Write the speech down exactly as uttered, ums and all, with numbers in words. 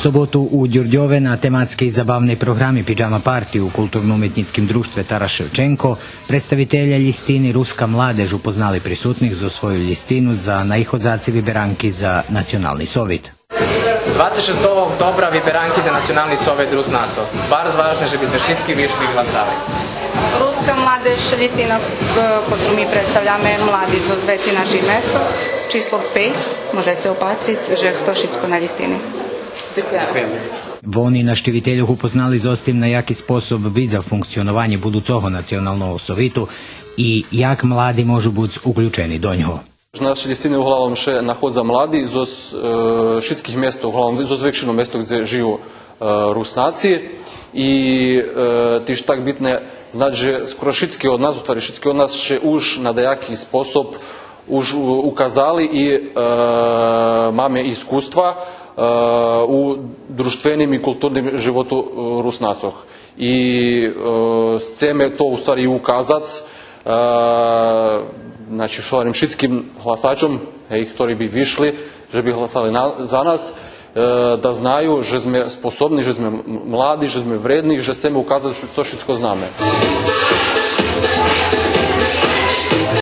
Соботу у Дюрдьове на тематскей забавней програми Пиджама парти у Културно-уметнїцким дружтве Тарас Шевченко представителя лїстини Руска младеж упознали присутних зоз свою лїстину за наиходзаци виберанки за Национални совит. Двацец шестого октобра виберанки за Национални совит Руснацох. Барз важне же би зме шицки вишли и гласали. Руска младеж, лїстина, е, котру ми представяме, млади зоз веци наших местох, число пейц, можеце опатриц же хто шицко на лїстини. Дзекуєме. Вони нащивительох упознали зоз тим на яки способ видза функционованє будуцого Националного совиту и як млади можу буц уключени до нього. На нашей лїстини углавном ше находза млади зоз, е, шицких местох, углавном зоз векшину местох дзе жию, е, Руснаци. И, е, тиж так битне знац же скоро шицки од нас, у ствари шицки од нас ше уж на даяки способ уж у-, указали и, е, маме искуства, е, у дружтвеним и културним животу, е, Руснацох. И, е, сцеме то у ствари и указац, е, значи, шварим шицким гласачом, гей, хтори би вишли, же би гласали на, за нас, е, да знаю же зме способни, же зме м-, млади, же зме вредни, же сцеме указац цо шицко знаме.